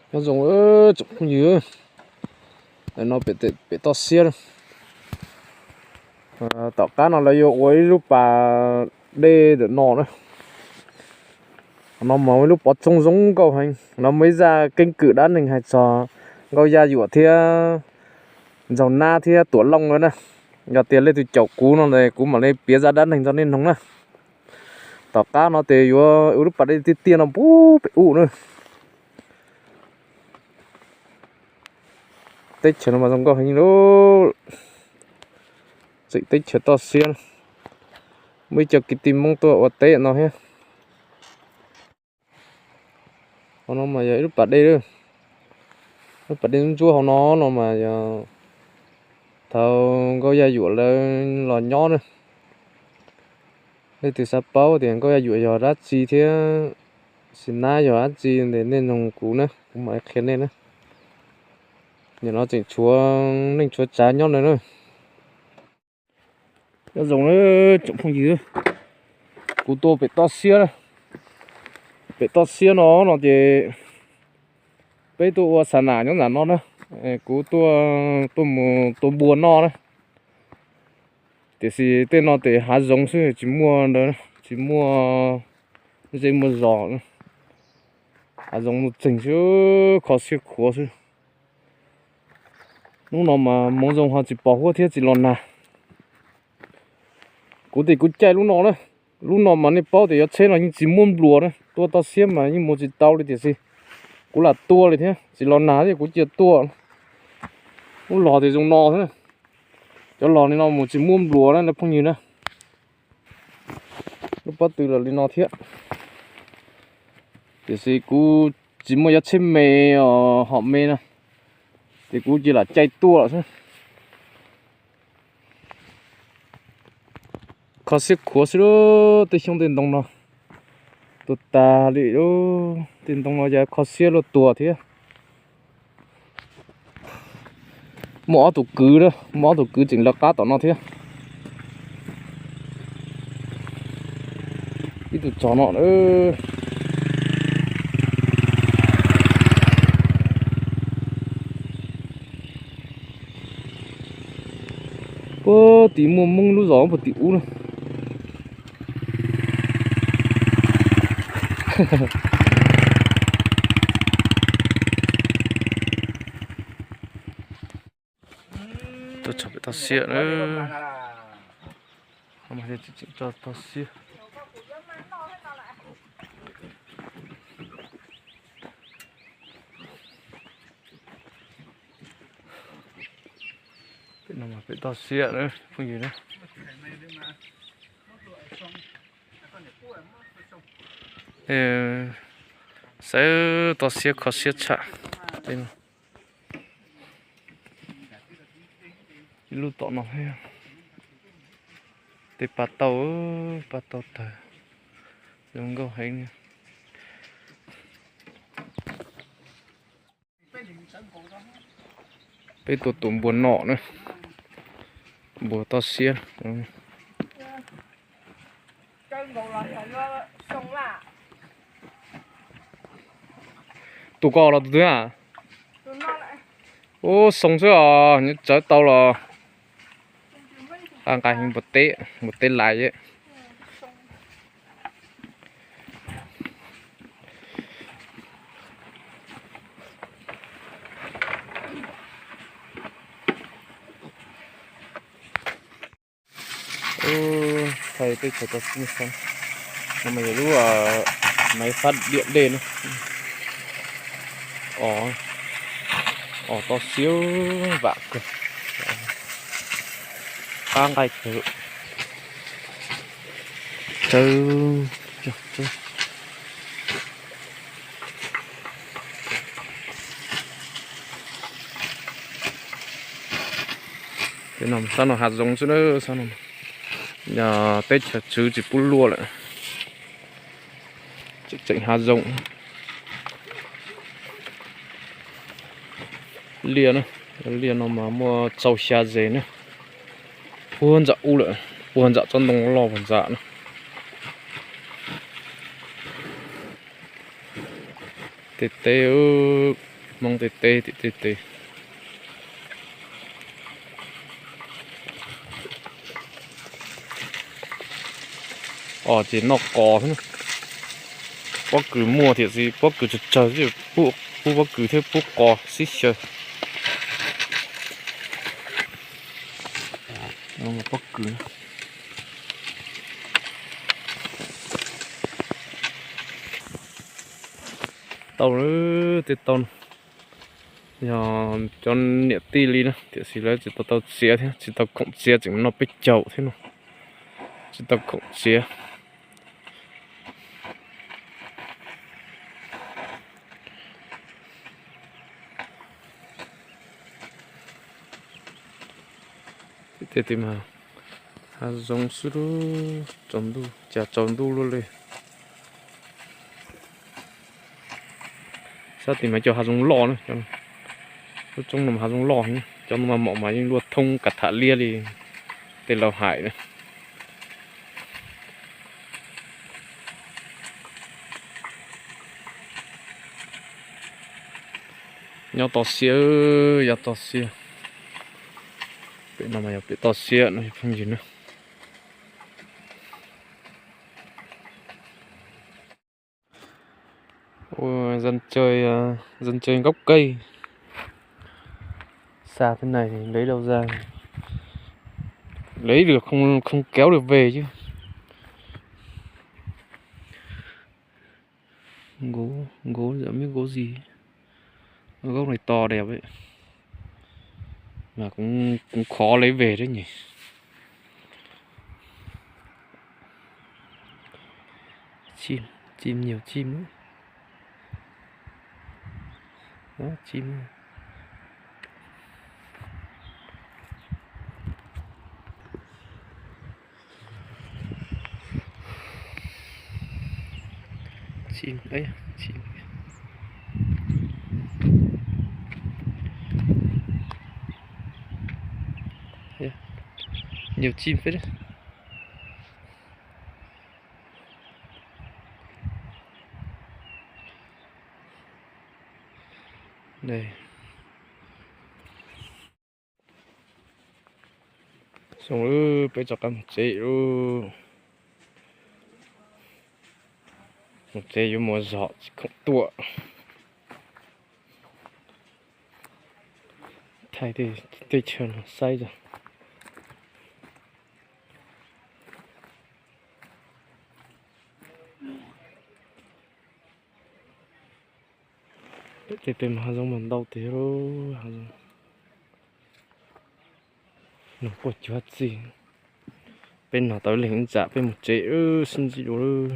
Nyob zoo tsoom phooj ywg, no pem toj siab. Tom qab no lawv yuav ua ib lub pas dej ntawm no na. No mas ib lub pov tsoob zoo nkauj heev. No muaj ib zaj keeb kwm dab neeg hais txog Nkauj Yaj Yuam thiab Ntsaug Nab thiab Tuam Looj na. Yog tias leej twg caum kuv no ces kuv mam li piav zaj dab neeg rau nej mloog na. Tom qab no ces yuav ua lub pas dej tiaj tiaj no pub pem ub na. Teb chaws no mas zoo nkauj heev li. Tseem teb chaws toj siab, muaj ib co kwv tij Hmoob tuaj ua teb no thiab. Hauv no mas yog ib lub pas dej, lub pas dej ntsuab hauv no no mas yog thaum Nkauj Yaj Yuam lawv los nyob na. Leej twg xav paub tias Nkauj Yaj Yuam yog dab tsi thiab Ntsaug Nab yog dab tsi ces nej mloog kuv na, kuv mam qhia nej na. Nim no tseem tshuav neej tshuav tsav nyob ntawd na. Nyob zoo tsoom phooj ywg, kuv tuaj pem toj siab, pem toj siab no no ces peb tuaj ua xa nam nyob ntawm no na. Kuv tuaj, tuaj mus tua npua noj na. Tiam sis tej no ces hav zoov xwb, tsis muaj ntawd, tsis muaj zej muaj zos. Hav zoov mus txeeg xwb, kho siab khuav xwb. Hnub no mas hmoov zoo ho tsis pom huab thiab tsis los nag. Kuv ces kuv caij lub no na. Lub no mas nej paub tias yuav tsheb no yeej tsis muaj npluas na, tua toj siab mas yeej mus tsis tau li tiam sis kuv lam tua li thiab, tsis los nag thiab kuv cia tuaj. Lub los ces zoo no xwb. Cov los li no mus tsis muaj npluas na phooj ywg na. Lub pob tw los li no thiab. Tiam sis kuv tsis muaj yav tsheb me os, hom me na, ces kuv cia lam caij tuaj xwb. Kho siab khuav xwb, tej xyoob tej ntoo no tuag tag li. Tej ntoo no yog kho siab luaj tuag thiab. Muaj ob tug kwv, muaj ob tug kwv tseem lawv qab tom no thiab. Ib tug tsov no. Puag tim muaj Hmoob lub zos puag tim ub na. Tuaj txog pem toj siab na. Toj siab. Pem no mas pem toj siab na phooj ywg na. Saib toj siab kho siab tshaj. Ib lub tom no thiab. Tej paj tauj, paj tauj tawg zoo nkauj heev li. Peb tuaj tua npua noj na, npua toj siab. Tus ko los tus twg a? Ub, xoo xwb os, nws tsawv tau los. Nqa nqaij npua teb, npua teb lais. Thaij teb chaws toj siab. No mas yog lub maiv fab diam dej na. Os, toj siab vam kawg. Qab nqaij kawg. Tsawv, tsawv. Sab no hav zoov xwb na, sab no teb chaws tswv tsis pub luaj lawm. Tseem hav zoov. Liaj na, liaj no mas muaj txaus xya zes na. Puag ntsam ub lawm, puag ntsam tsob ntoo loj puag ntsam na. Tej teb Hmoob tej teb tim tej teb. Os, ces noj qos xwb na. Pob kws muaj tiam sis pob kws tsawg tsawg xwb, pub pob kws thiab pub qos sib xyaw. Pob kws. Tau, tej tau yog cov niam tij li na, tiam sis lawv tsis tau tau txiav thiab, tsis tau khoom txiav, tseem noj peb caug thiab no, tsis tau khoom txiav. Tej tim mas hav zoov xwb, tsaus ntuj cas tsaus ntuj luaj li. Sab tim mas cov hav zoov loj na, lub roob no mas hav zoov loj, cov no mas mom mas yeej luaj thoob kav tham liab li tej laus hais na. Nyob toj siab, yav toj siab. Pem no mas yog pem toj siab no phooj ywg na. Ua, dân chơi, à, dân chơi gốc cây. Xa thế này thì lấy đâu ra? Lấy được không, không kéo được về chứ. Gỗ, gỗ giờ biết gỗ gì. Gốc này to đẹp đấy. Mà cũng, cũng khó lấy về đấy nhỉ. Chim, chim, nhiều chim lắm. Đó, chim. Chim, ấy, chim. Nhiều chim phết đấy. Đây. Xyoo lawm, peb rov qab mus tsev lawm. Mus tsev yuav mus zog tsis khoom tuaj. Thaij tej chaw no saib tso. Pem tej pem mas hav zoov mas ntau tiag lauj, hav zoov. Nws quaj cuag txij. Peb noj tau ib leeg ib tsam peb mus tsev, sib ntsib dua lawm.